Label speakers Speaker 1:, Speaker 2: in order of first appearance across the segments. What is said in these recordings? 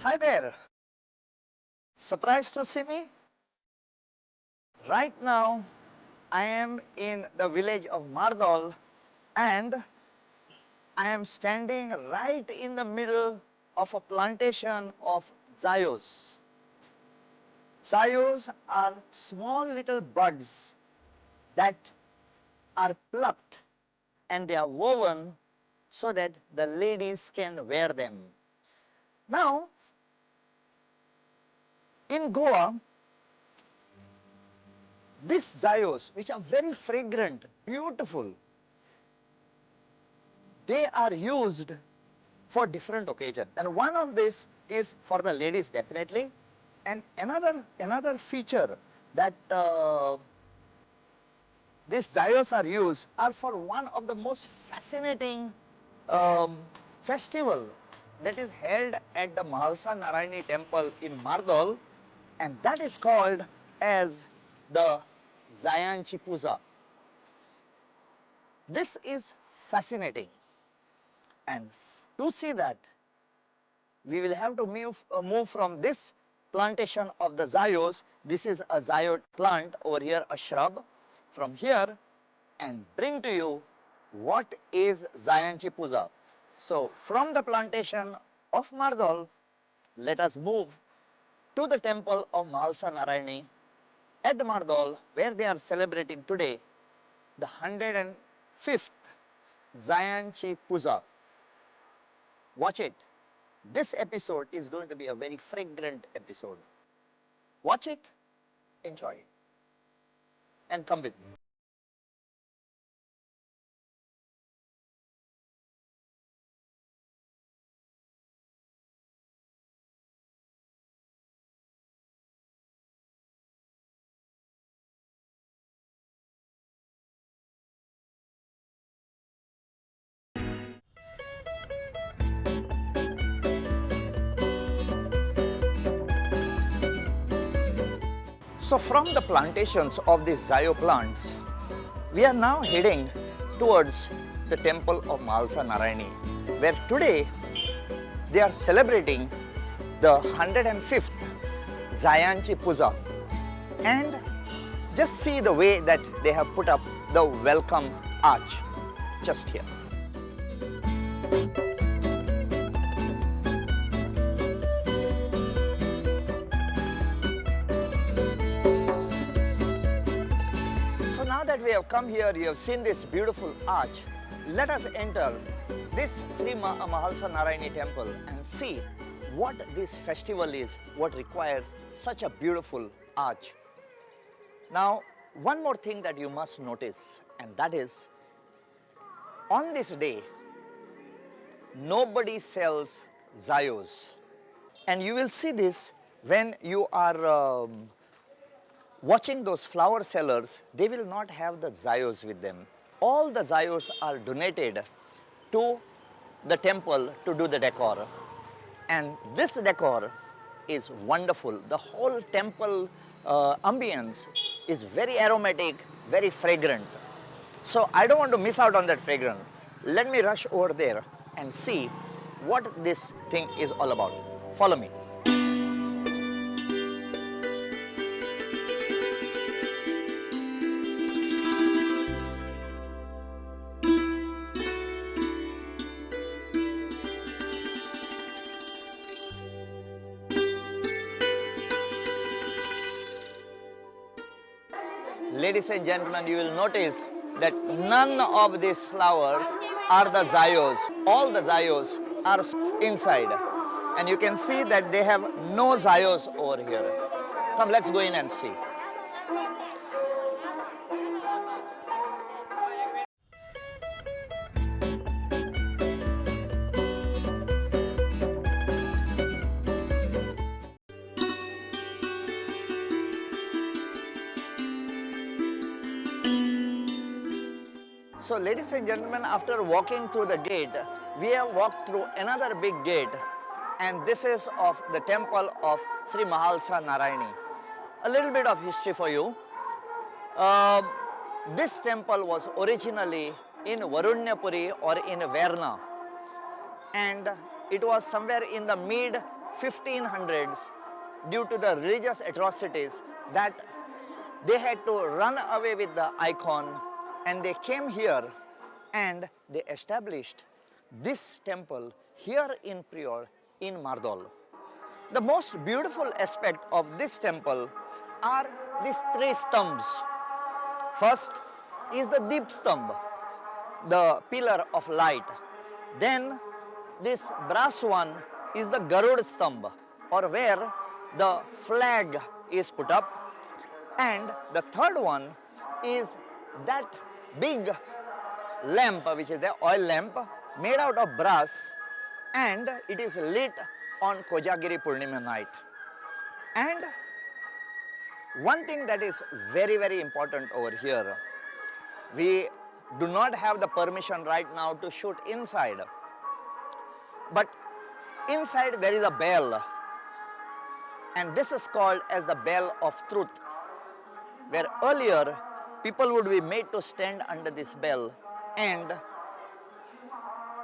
Speaker 1: Hi there. Surprised to see me? Right now, I am in the village of Mardol and I am standing right in the middle of a plantation of Zayos. Zayos are small little buds that are plucked and they are woven so that the ladies can wear them. Now, in Goa, these Zayos, which are very fragrant, beautiful, they are used for different occasions. And one of this is for the ladies definitely. And another feature that these Zayos are used are for one of the most fascinating festival that is held at the Mahalsa Narayani temple in Mardol, and that is called as the Zayanchi Puja. This is fascinating, and to see that we will have to move from this plantation of the Zayos. This is a Zayo plant over here, a shrub, from here, and bring to you what is Zayanchi Puja. So from the plantation of Mardol, let us move to the temple of Mahalsa Narayani at Mardol, where they are celebrating today the 105th Zayanchi Puja. Watch it. This episode is going to be a very fragrant episode. Watch it, enjoy it, and come with me. So from the plantations of these Zayo plants, we are now heading towards the temple of Mahalsa Narayani, where today they are celebrating the 105th Zayanchi Puja. And just see the way that they have put up the welcome arch just here. So now that we have come here, you have seen this beautiful arch. Let us enter this Sri Mahalsa Narayani temple and see what this festival is, what requires such a beautiful arch. Now, one more thing that you must notice, and that is, on this day, nobody sells Zayos. And you will see this when you are watching those flower sellers. They will not have the Zayos with them. All the Zayos are donated to the temple to do the decor. And this decor is wonderful. The whole temple ambience is very aromatic, very fragrant. So I don't want to miss out on that fragrance. Let me rush over there and see what this thing is all about. Follow me. Ladies and gentlemen, you will notice that none of these flowers are the Zayos. All the Zayos are inside. And you can see that they have no Zayos over here. Come, let's go in and see. So ladies and gentlemen, after walking through the gate, we have walked through another big gate, and this is of the temple of Sri Mahalsa Narayani. A little bit of history for you. This temple was originally in Varunyapuri or in Verna, and it was somewhere in the mid 1500s due to the religious atrocities that they had to run away with the icon, and they came here and they established this temple here in Priol in Mardol. The most beautiful aspect of this temple are these three stambhs. First is the deep stambh, the pillar of light. Then this brass one is the Garud stambh, or where the flag is put up. And the third one is that big lamp, which is the oil lamp made out of brass, and it is lit on Kojagiri Purnima night. And one thing that is very, very important over here, we do not have the permission right now to shoot inside, but inside there is a bell, and this is called as the bell of truth, where earlier people would be made to stand under this bell and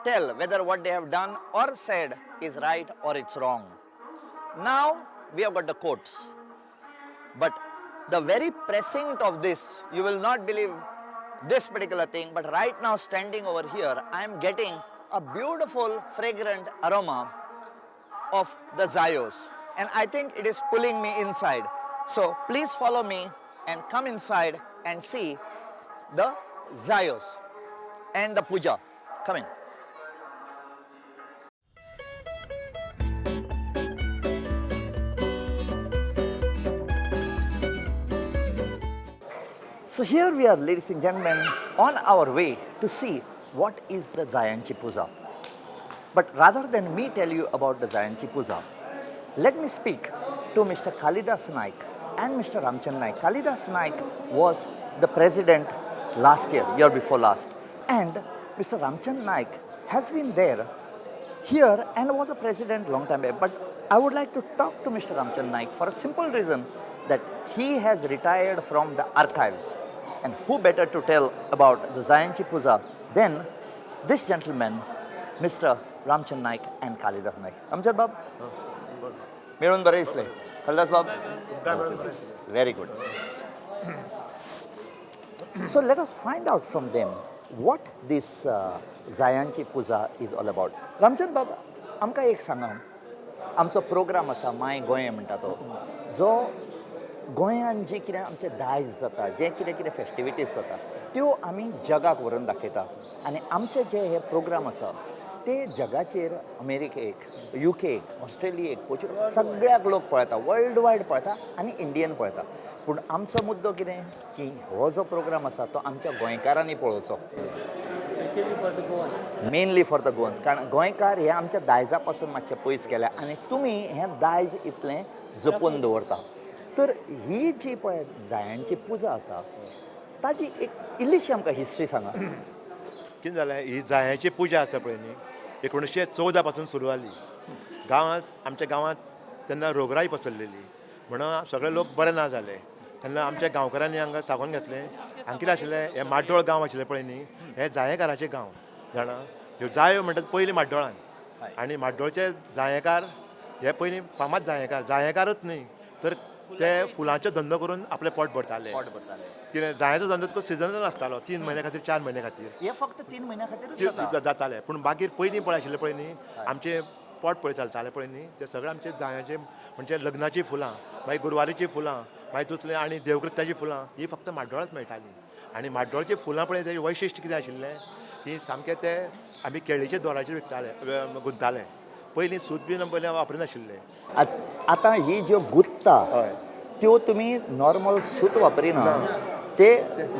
Speaker 1: tell whether what they have done or said is right or it's wrong. Now we have got the courts, but the very precinct of this, you will not believe this particular thing, but right now standing over here, I am getting a beautiful fragrant aroma of the Zayos, and I think it is pulling me inside. So please follow me and come inside and see the Zayos and the puja. Come in. So here we are, ladies and gentlemen, on our way to see what is the Zayanchi Puja. But rather than me tell you about the Zayanchi Puja, let me speak to Mr. Kalidas Naik and Mr. Ramchand Naik. Kalidas Naik was the president last year, year before last. And Mr. Ramchand Naik has been there here and was a president long time back. But I would like to talk to Mr. Ramchand Naik for a simple reason that he has retired from the archives. And who better to tell about the Zayanchi Puja than this gentleman, Mr. Ramchand Naik and Kalidas Naik. Ramchand Bab, मेळून बरें दिसलें. Kalidas Bab, very good. So let us find out from them what this Zayanchi Puja is all about. Ramchand Bab, आमकां एक सांगा, आमचो programme आसा माय गोंय म्हणटा तो, जो गोंयान जी कितें आमचें दायज जाता, जें कितें कितें फेस्टिविटीज जाता त्यो आमी जगाक व्हरून दाखयता. आनी आमचे जे हे प्रोग्राम आसा ते जगाचेर अमेरिकेक, युकेक, ऑस्ट्रेलियेक, पोर्चुगल सगळ्याक लोक पळयता, वर्ल्ड वायड पळयता आनी इंडियन पळयता. पूण आमचो मुद्दो कितें की हो जो प्रोग्राम आसा तो आमच्या गोंयकारांनी पळोवचो, मेनली फॉर the Goans. कारण गोंयकार हे आमच्या दायजा पासून मातशे पयस गेले आनी तुमी हें दायज इतलें जपून दवरता. तर ही जी पळय जायांची पुजा आसा ताजी एक इल्लीशी आमकां हिस्ट्री सांगा.
Speaker 2: कितें जालें, ही जायांची पुजा आसा पळय न्ही, 1914 पासून सुरू जाली. गांवांत, आमच्या गांवांत तेन्ना रोगराई पसरलेली म्हणून सगळे लोक बरे ना जाले. तेन्ना आमच्या गांवकारांनी हांगा सागोन घेतलें. हांगा कितें आशिल्लें, हे माड्डोळ गांव आशिल्लें पळय न्ही, हे जायेकाराचे गांव जाणा. ह्यो जायो म्हणटात पयलीं माड्डोळान, आनी माड्डोळचे जायेकार हे पयलीं फामाद जायेकार, जायेकारच न्ही तर ते फुलांचो धंदो करून आपलें पोट भरताले. कितें जायाचो धंदो तुका सिजनल आसतालो, 3 म्हयन्या खातीर, 4 म्हयन्या खातीर,
Speaker 1: हे फक्त 3 म्हयन्या खातीर
Speaker 2: जाताले. पूण मागीर पयलीं पळय आशिल्लें पळय न्ही, आमचें पोट पळय चलतालें पळय न्ही, ते सगळें आमचे जायांचे म्हणजे लग्नाचीं फुलां, मागीर गुरवारीचीं फुलां, मागीर दुसरें आनी देवकृत्याचीं फुलां, ही फक्त माड्डोळांत मेळटालीं. आनी माड्डोळचीं फुलां पळय तेजें वैशिश्ट कितें आशिल्लें की सामकें ते आमी केळीच्या दोराचेर विकताले, गुंताले. पयलीं सूत बीन पयलीं वापरिनाशिल्ले.
Speaker 1: आतां ही ज्यो गुत्ता त्यो तुमी नॉर्मल सूत वापरिना, ते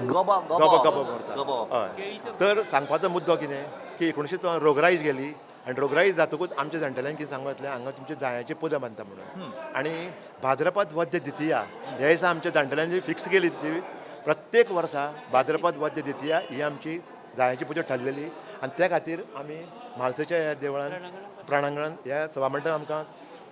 Speaker 1: गबो
Speaker 2: गबो करता. हय, तर सांगपाचो मुद्दो कितें की 1900 रोगराई गेली आनी रोगराई जातकूच आमच्या जाणटेल्यांक कितें सांगूं येतलें, हांगा तुमच्या जायांची पुजा बांदता म्हणून. आनी भाद्रपद वद्य द्वितीया ह्या दिसा आमच्या जाणटेल्यांनी फिक्स केली ती प्रत्येक वर्सा भाद्रपद वद्य द्वितीया ही आमची जायांची पुजा ठरलेली. आनी त्या खातीर आमी म्हालसेच्या ह्या देवळान प्राणांगणान ह्या सभामंडप आमकां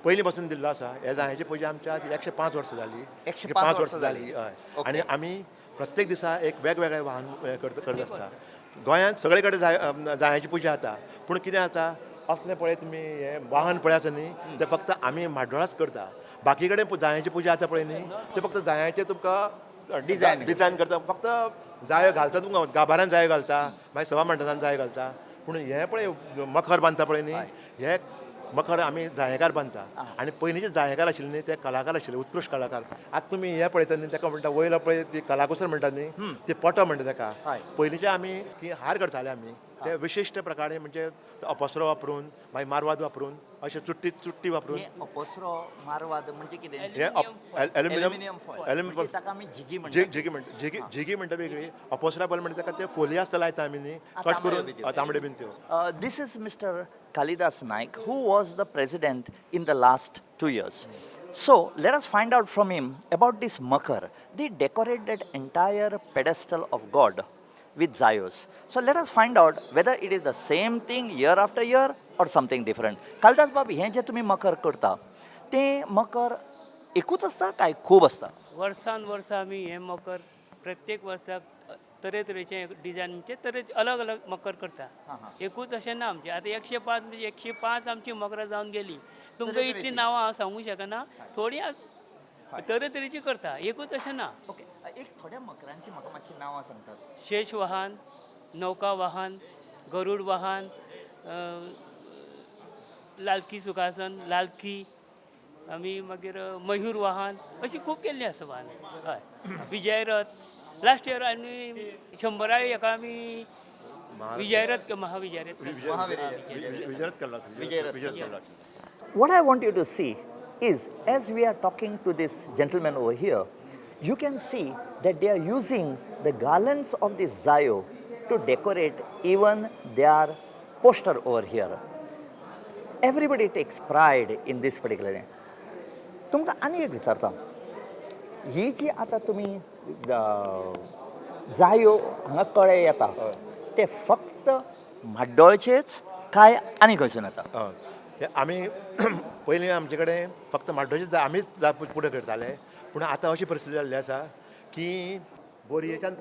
Speaker 2: पयलीं पासून दिल्लो आसा. ह्या जायांची पुजा आमच्या 105 वर्सां जाली, 105 वर्सां जाली. हय, आनी आमी प्रत्येक दिसा एक वेगवेगळे वाहन करत आसता. गोंयांत सगळे कडेन जायांची पुजा जाता, पूण कितें जाता असलें पळय तुमी हें वाहन पळय आसा न्ही तें फक्त आमी म्हाड्डोळाच करता. बाकी कडेन जायांची पुजा जाता पळय न्ही ते फक्त जायांचे तुमकां
Speaker 1: डिझायन
Speaker 2: डिझायन करता, फक्त जायो घालता तुमकां गाभाऱ्यान जायो घालता, मागीर सभा मंडळान जायो घालता. पूण हें पळय मखर बांदता पळय न्ही हे मखर आमी जायेकार बांदता. आनी पयलींचे जायेकार आशिल्ले न्ही ते कलाकार आशिल्ले, उत्कृश्ट कलाकार. आतां तुमी हे पळयता न्ही ताका म्हणटा वयलो पळय ती कलाकुसर म्हणटा न्ही ती पटो म्हणटा ताका. पयलींचे आमी की हार करताले आमी ते विशिश्ट प्रकारे, म्हणजे अपसरो वापरून मागीर मारवाद वापरून अशें चुट्टी चुट्टी वापरून.
Speaker 1: अपसरो मारवाद म्हणजे कितें?
Speaker 2: हे एल्युमिनियम
Speaker 1: फॉयल, ताका आमी झिगी म्हणटा.
Speaker 2: झिगी म्हणटा, झिगी झिगी म्हणटा वेगळी. अपसरा पयल म्हणटा ताका ते फोली आसता लायता आमी न्ही कट करून तांबडे बीन त्यो.
Speaker 1: This is mister Kalidas Naik, who was the president in the last 2 years. So let us find out from him about this makar. They decorate that entire pedestal of God with zayos. So let us find out whether it is the same thing year after year or something different. Kalidas बाब, हें जें तुमी मकर करता तें मकर एकूच आसता काय खूब आसता?
Speaker 3: वर्सान वर्सा आमी हें मकर प्रत्येक वर्साक तरेतरेचे डिजायन म्हणजे तरे अलग अलग मकर करता, एकूच अशें ना आमचें. आतां 105 म्हणजे 105 आमची मकरां जावन गेली. तुमकां इतलीं नांवां हांव सांगूंक शकना, थोडीं तरेतरेची करता, एकूच अशें ना.
Speaker 1: ओके, एक थोड्या मकरांची म्हाका मातशी नांवां सांगतात.
Speaker 3: शेष वाहन, नौका वाहन, गरुड वाहन, लालकी सुखासन, लालकी, आमी मागीर मयूर वाहन, अशी खूब केल्ली आसा वाहन. हय, विजयरथ लास्ट इयर आनी 100 हेका आमी विजयरथ महाविजयरथ
Speaker 2: विजयरथ.
Speaker 1: What I want you to see is, as we are talking to this gentleman over here, you can see that they are using the garlands of this zayo to decorate even their poster over here. Everybody takes pride in this particular thing. तुमकां आनी एक विचारता, ही जी आतां तुमी जायो हांगा कळे येता ते फक्त म्हाड्डोळचेच काय आनी खंयसून येता?
Speaker 2: आमी पयलीं आमचे कडेन फक्त म्हाड्डोळचेच आमीच फुडें करताले, पूण आतां अशी परिस्थिती जाल्ली आसा की बोरयेच्यान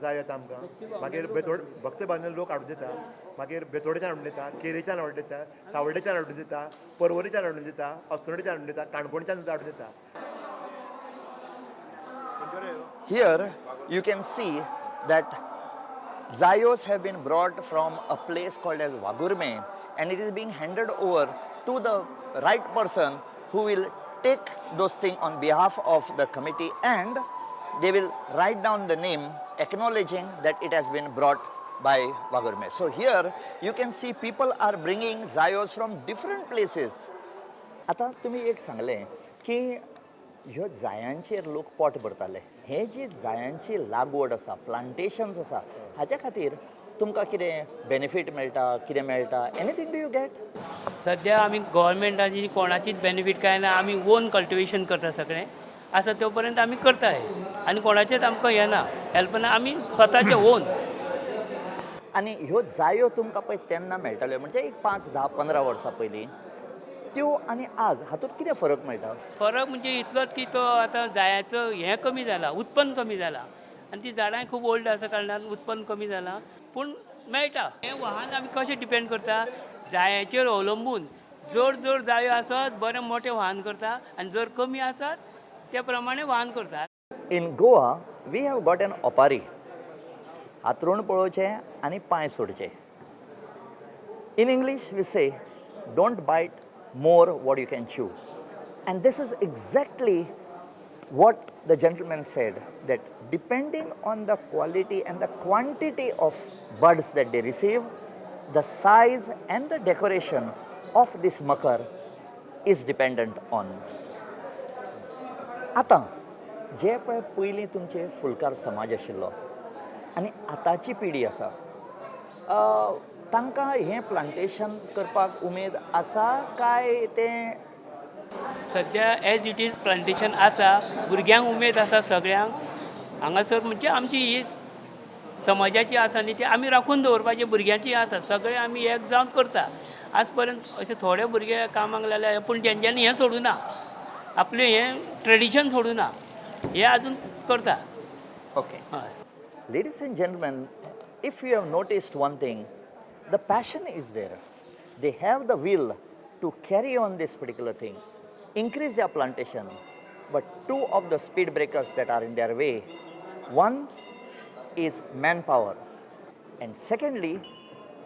Speaker 2: जाय येता आमकां, मागीर बेतोड भक्त बांदून लोक हाडून दिता, मागीर बेतोडेच्यान हाडून दिता, केरीच्यान हाडून दिता, सावर्डेच्यान हाडून दिता, परवरीच्यान हाडून दिता, अस्नोडेच्यान हाडून दिता, काणकोणच्यान सुद्दां हाडून दिता.
Speaker 1: Here you can see that zayos have been brought from a place called as Vagurme, and it is being handed over to the right person who will take those things on behalf of the committee, and they will write down the name acknowledging that it has been brought by Vagurme. So here you can see people are bringing zayos from different places. आता तुम्ही एक सांगलें की ह्यो जायांचेर लोक पोट भरताले, हे जी जायांची लागवड आसा, प्लांटेशन्स आसा, हाच्या खातीर तुमकां कितें बेनिफीट मेळटा, कितें मेळटा, एनीथींग do you get?
Speaker 3: सद्या आमी गव्हर्मेंटाची कोणाचीच बेनिफीट कांय ना, आमी ओन कल्टिवेशन करता सगळें आसा त्यो पर्यंत आमी करताय आनी कोणाचेच आमकां हें ना, हेल्प ना, आमी स्वताचे ओन.
Speaker 1: आनी ह्यो जायो तुमकां पळय तेन्ना मेळटाल्यो, म्हणजे एक 5, 10, 15 वर्सां पयलीं त्यो आनी आज हातूंत कितें फरक मेळटा?
Speaker 3: फरक म्हणजे इतलोच की तो आतां जायाचो हें कमी जाला, उत्पन्न कमी जाला, आनी ती झाडां खूब ओल्ड आसा कारणान उत्पन्न कमी जालां, पूण मेळटा. हें वाहन आमी कशें डिपेंड करता जायाचेर अवलंबून. जर जर जायो आसत बरें मोटें वाहन करता आनी जर कमी आसत त्या प्रमाणे वाहन करता.
Speaker 1: In Goa we have got an ओपारी, हातरूण पळोवचें आनी पांय सोडचे. In English we say don't bite more what you can chew, and this is exactly what the gentleman said, that depending on the quality and the quantity of buds that they receive, the size and the decoration of this makar is dependent on. आतां जे पळय पयलीं तुमचे फुलकार समाज आशिल्लो आनी आतांची पिढी आसा, तांकां हें प्लांटेशन करपाक उमेद आसा काय तें?
Speaker 3: सद्या एज it is plantation आसा, भुरग्यांक उमेद आसा सगळ्यांक हांगासर, म्हणजे आमची ही समाजाची आसा न्ही ती आमी राखून दवरपाची भुरग्यांची आसा, सगळे आमी एक जावन करता. आज पर्यंत अशे थोडे भुरगे कामाक लागले पूण तेंच्यांनी हें सोडूं ना, आपलें हें ट्रेडिशन सोडूं ना, हें आजून करता.
Speaker 1: ओके.
Speaker 3: हय.
Speaker 1: Ladies and gentlemen, if you have noticed one thing, the passion is there. They have the will to carry on this particular thing, increase their plantation, but two of the speed breakers that are in their way, one is manpower, and secondly,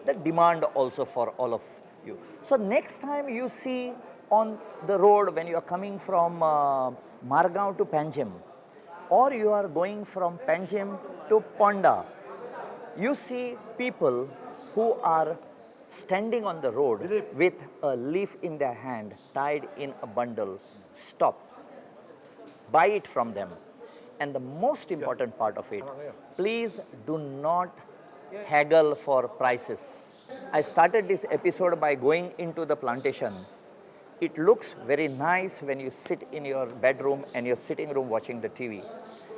Speaker 1: the demand also for all of you. So next time you see on the road when you are coming from Margao to Panjim, or you are going from Panjim to Ponda, you see people who are standing on the road with a leaf in their hand tied in a bundle. Stop. Buy it from them. And the most important part of it, please do not haggle for prices. I started this episode by going into the plantation. It looks very nice when you sit in your bedroom and your sitting room watching the TV.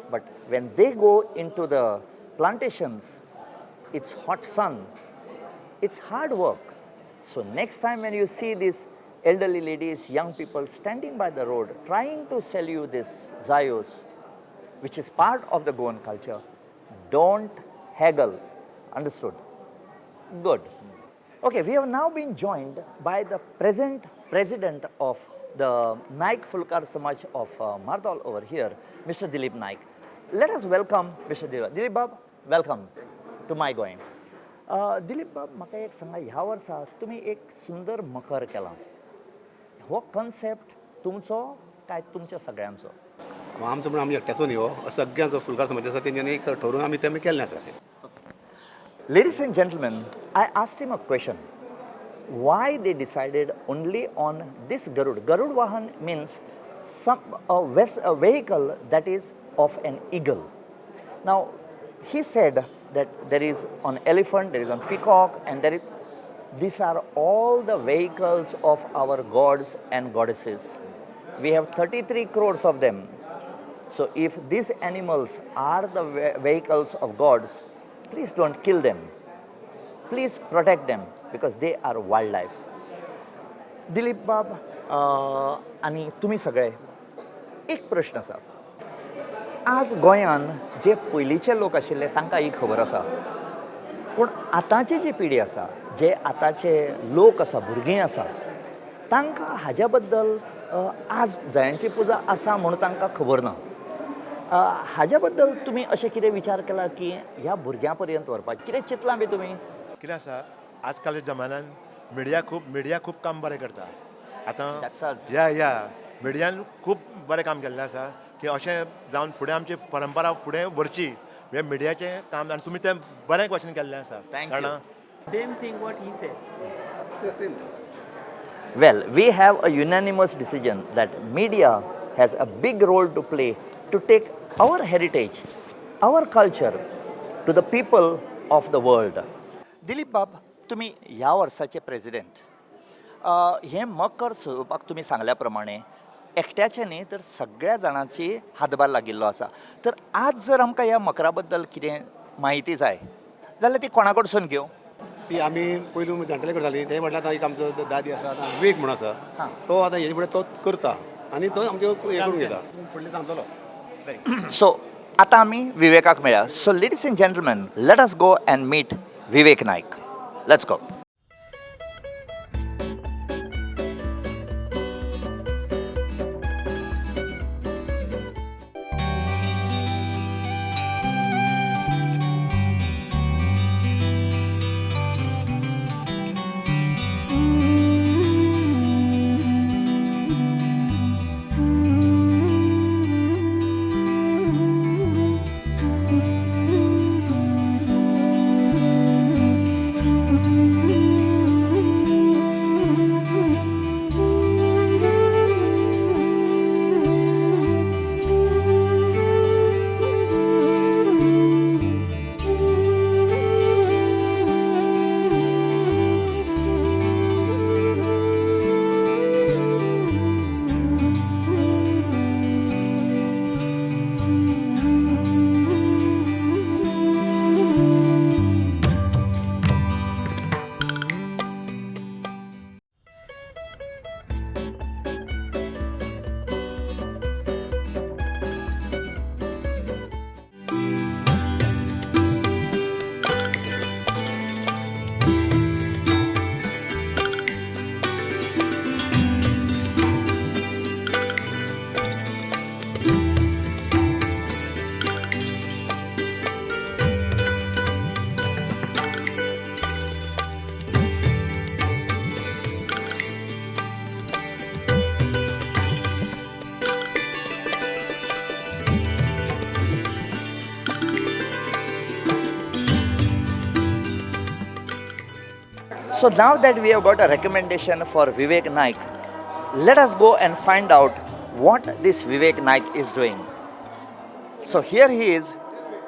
Speaker 1: But when they go into the plantations, it's hot sun, it's hard work. So next time when you see these elderly ladies, young people standing by the road trying to sell you this zayos, which is part of the Goan culture, don't haggle. Understood? Good. Okay, we have now been joined by the present president of the Naik Fulkar Samaj of Mardol over here, Mr. Dilip Naik. Let us welcome Mr. Dilip. Dilip Bab, welcome to My Goem. Dilip बाब, म्हाका एक सांगा, ह्या वर्सा तुमी एक सुंदर मकर केला. हो कन्सेप्ट तुमचो काय तुमच्या सगळ्यांचो?
Speaker 4: आमचो म्हण आमी एकट्याचो न्ही, हो सगळ्यांचो फुलकार समाज आसा, तेंच्यांनी एक ठरोवन आमी तें आमी केल्लें आसा.
Speaker 1: Ladies and gentlemen, I asked him a question. Why they decided only on this Garud? Garud Vahan means a vehicle that is of an eagle. Now, he said that there is an elephant, there is a peacock, and there is... These are all the vehicles of our gods and goddesses. We have 33 crores of them. So if these animals are the vehicles of gods, please don't kill them. Please protect them because they are wildlife. Dilip Bab आनी तुमी सगळे, एक प्रश्न आसा. आज गोंयान जे पयलींचे लोक आशिल्ले तांकां ही खबर आसा, पूण आतांची जी पिढी आसा, जे आतांचे लोक आसा, भुरगीं आसा, तांकां हाज्या बद्दल आज जयांची पुजा आसा म्हूण तांकां खबर ना. हाज्या बद्दल तुमी अशें कितें विचार केला की ह्या भुरग्यां पर्यंत व्हरपाक कितें चिंतलां बी तुमी?
Speaker 2: कितें आसा, आजकालच्या जमान्यान मिडिया खूब काम बरें करता. आतां ह्या ह्या मिडियान खूब बरें काम केल्लें आसा की अशें जावन फुडें आमची परंपरा फुडें व्हरची हें मिडियाचें काम, आनी तुमी तें बरें भाशेन केल्लें आसा. कारण
Speaker 3: same thing what he said.
Speaker 1: Well, we have a unanimous decision that media has a big role to play to take our heritage, our culture to the people of the world. Dilip Bab, तुमी ह्या वर्साचे president. हें मकर सोडोवपाक तुमी सांगल्या प्रमाणे एकट्याचें न्ही तर सगळ्या जाणांची हातभार लागिल्लो आसा. तर आज जर आमकां ह्या मकरा बद्दल कितें म्हायती जाय जाल्यार ती कोणा कडसून घेवं?
Speaker 4: ती आमी पयलू जाणटेले करताली, ते म्हटल्यार आतां एक आमचो दादी आसा, आतां विवेक म्हूण आसा, तो आतां हेजे फुडें तो करता आनी तो आमचे हें करून घेता, फुडलें सांगतलो.
Speaker 1: सो आतां आमी विवेकाक मेळया. So ladies and gentlemen, let us go and meet Vivek Naik. Let's go. So now that we have got a recommendation for Vivek Naik, let us go and find out what this Vivek Naik is doing. So here he is.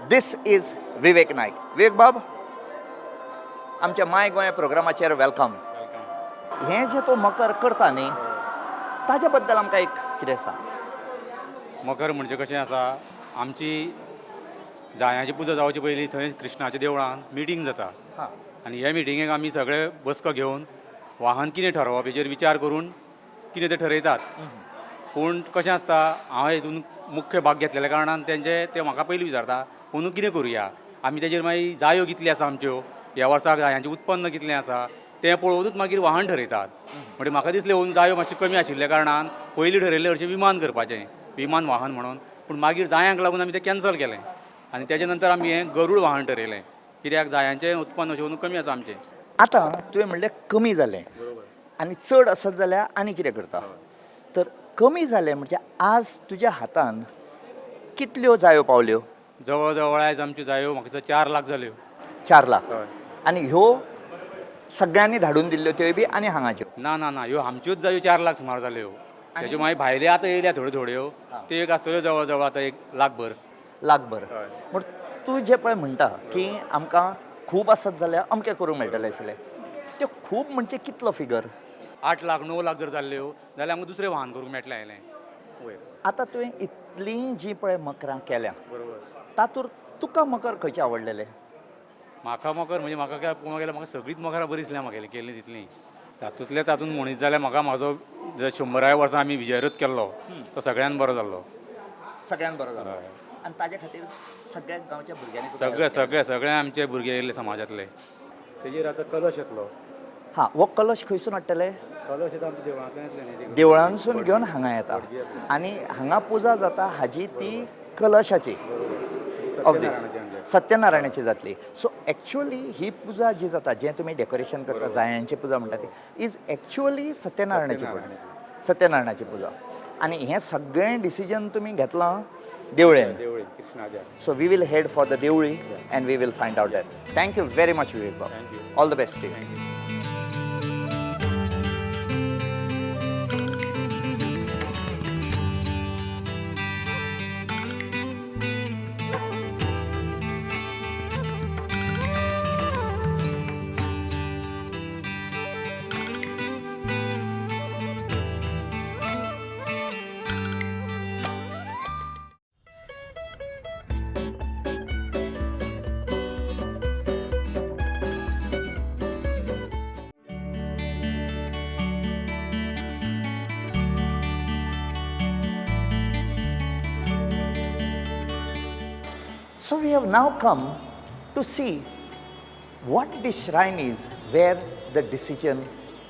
Speaker 1: This is Vivek Naik. Vivek बाब, आमच्या माय Goa प्रोग्रामाचेर welcome. हें जें तूं मकर करता न्ही, ताजे बद्दल आमकां एक कितें सांग.
Speaker 5: मकर म्हणजे कशें आसा, आमची जायांची पुजा जावचे पयलीं थंय कृष्णाच्या देवळान मिटींग जाता आनी हे मिटिंगेक आमी सगळे बसको घेवन वाहन कितें ठरोवप हेजेर विचार करून कितें तें ठरयतात. पूण कशें आसता, हांव हितून मुख्य भाग घेतलेल्या कारणान तेंचे ते म्हाका पयलीं विचारता अंदू कितें करुया आमी, तेजेर मागीर जायो कितली आसा आमच्यो, ह्या वर्साक जायांचें उत्पन्न कितलें आसा तें पळोवनूच मागीर वाहन ठरयतात. म्हणजे म्हाका दिसलें अंदू जायो मातशी कमी आशिल्ल्या कारणान पयलीं ठरयल्लें हरशीं विमान करपाचें, विमान वाहन म्हणून, पूण मागीर जायांक लागून आमी तें कॅन्सल केलें आनी तेजे नंतर आमी हें गरूड वाहन ठरयलें, कित्याक जायांचें उत्पन्न अशें करून कमी आसा आमचें.
Speaker 1: आतां तुवें म्हणलें कमी जालें आनी चड आसत जाल्यार आनी कितें करता, तर कमी जालें म्हणजे आज तुज्या हातान कितल्यो जायो पावल्यो?
Speaker 5: जवळ जवळ आयज आमच्यो जायो म्हाका दिसता 4 लाख जाल्यो.
Speaker 1: 4 लाख. आनी ह्यो सगळ्यांनी धाडून दिल्ल्यो त्योय बी आनी हांगाच्यो?
Speaker 5: ना ना ना, ह्यो आमच्योच जायो 4 लाख सुमार जाल्यो. तेज्यो मागीर भायल्यो आतां येयल्या थोड्यो थोड्यो, त्यो एक आसतल्यो जवळ जवळ आतां 1 लाख भर.
Speaker 1: लाखभर. म्हण तूं जें पळय म्हणटा की आमकां खूब आसत जाल्यार अमकें करूंक मेळटलें आशिल्लें, त्यो खूब म्हणजे कितलो फिगर?
Speaker 5: 8 लाख 9 लाख जर जाल्ल्यो जाल्यार आमकां दुसरें वाहन करूंक मेळटलें आयलें.
Speaker 1: आतां तुवें इतलीं जीं पळय मकरां केल्या तातूंत तुका मकर खंयचें आवडलेलें?
Speaker 5: म्हाका मकर म्हणजे म्हाका काय पळोवंक गेल्यार म्हाका सगळींच मकरां बरीं दिसल्या म्हागेलीं केल्लीं तितलीं. तातूंतले तातूंत म्हणीत जाल्यार म्हाका म्हाजो जे 100व्या वर्सा आमी विजयरथ केल्लो तो सगळ्यान बरो जाल्लो.
Speaker 1: सगळ्यान बरो जालो. आनी ताजे खातीर सगळ्या गांवच्या भुरग्यांनी
Speaker 5: सगळे सगळे सगळे आमचे भुरगे येयल्ले समाजांतले. तेजेर आतां कलश येतलो.
Speaker 1: हां, हो कलश खंयसून हाडटले?
Speaker 5: कलश येता आमच्या देवळांतल्यान येतले.
Speaker 1: देवळांसून घेवन हांगा येता आनी हांगा पुजा जाता हाजी ती कलशाची ऑफ दीस सत्यनारायणाची जातली. सो एक्चुअली ही पुजा जी जाता, जें तुमी डेकोरेशन करता जायांची पुजा म्हणटा ती is actually सत्यनारायणाची पुजा. सत्यनारायणाची पुजा. आनी हें सगळें डिसिजन तुमी घेतलां देवळेन. So we will head for the Deoli and we will find out that. Thank you very much Vivek Babu. All the best to you. So we have now come to see what this shrine is, where the decision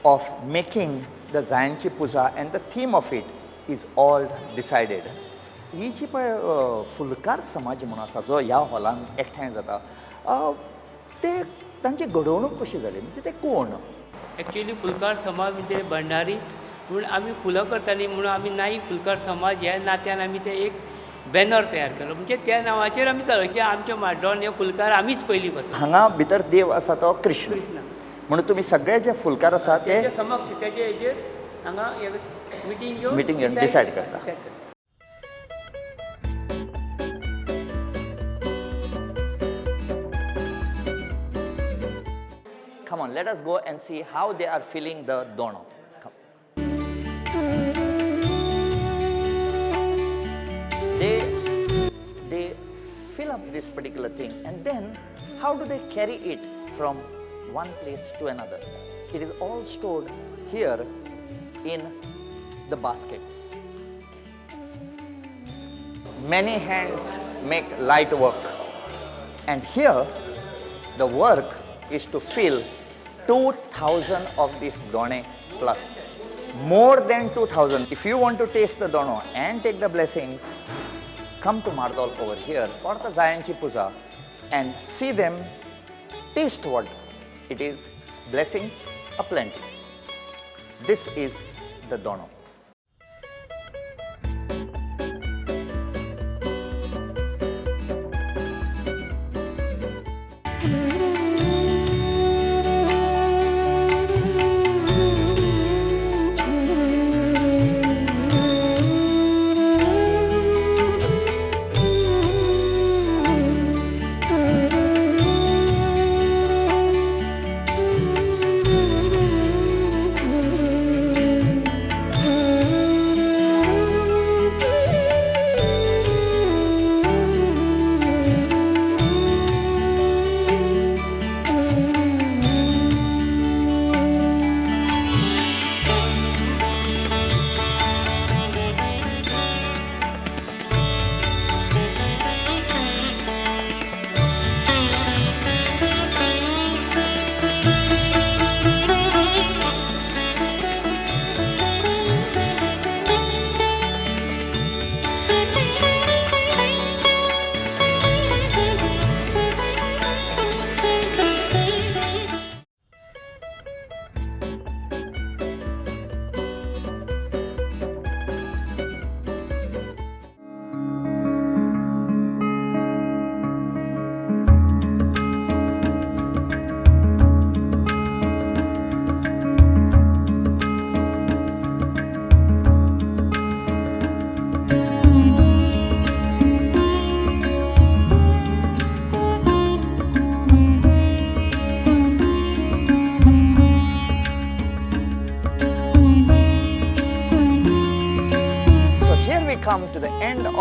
Speaker 1: of making the Zayanchi Puja and the theme of it is all decided. ही जी पळय फुलकार समाज म्हणून आसा जो ह्या हॉलान एकठांय जाता, ते तांची घडवणूक कशी जाली, म्हणजे ते कोण?
Speaker 3: एक्चुअली फुलकार समाज म्हणजे भंडारीच, पूण आमी फुलां करतालीं म्हणून आमी नाईक फुलकार समाज ह्या नात्यान आमी ते एक बॅनर तयार केलो, म्हणजे त्या नांवाचेर आमी चलय की आमच्या म्हाड्डोळान हे फुलकार आमीच पयलीं पासून.
Speaker 1: हांगा भितर देव आसा तो कृष्ण, म्हणून तुमी सगळे जे फुलकार आसा ते
Speaker 3: समक्ष तेजे हेजेर हांगा मिटींग घेवन
Speaker 1: मिटींग घेवन डिसायड करता. Come on, let us go and see how they are filling the dono. Come. They fill up this particular thing, and then how do they carry it from one place to another? It is all stored here in the baskets. Many hands make light work, and here the work is to fill 2,000 of these done plus. More than 2,000. If you want to taste the dono and take the blessings, come to Mardol over here for the Zayanchi Puja and see them, taste what it is, blessings aplenty. This is the dono.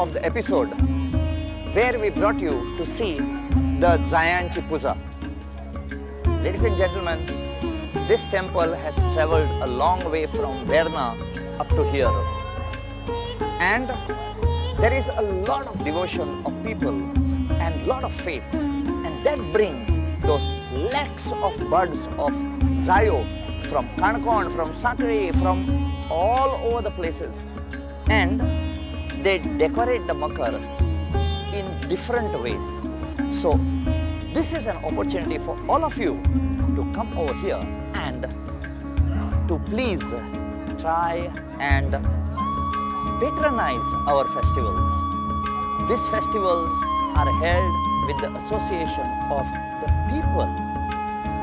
Speaker 1: of the episode where we brought you to see the Zayanchi Puja. Ladies and gentlemen, this temple has traveled a long way from Verna up to here. And there is a lot of devotion of people and lot of faith, and that brings those lakhs of buds of Zayo from Canacona, from Sakri, from all over the places, and they decorate the Makar in different ways. So this is an opportunity for all of you to come over here and to please try and patronize our festivals. These festivals are held with the association of the people,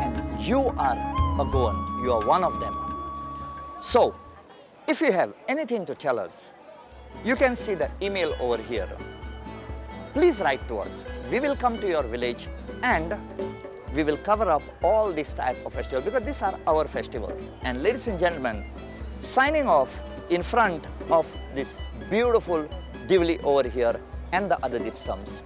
Speaker 1: and you are a Goan, you are one of them. So, if you have anything to tell us, you can see the email over here. Please write to us. We will come to your village and we will cover up all this type of festival, because these are our festivals. And ladies and gentlemen, signing off in front of this beautiful Divli over here and the other Deep Stumps.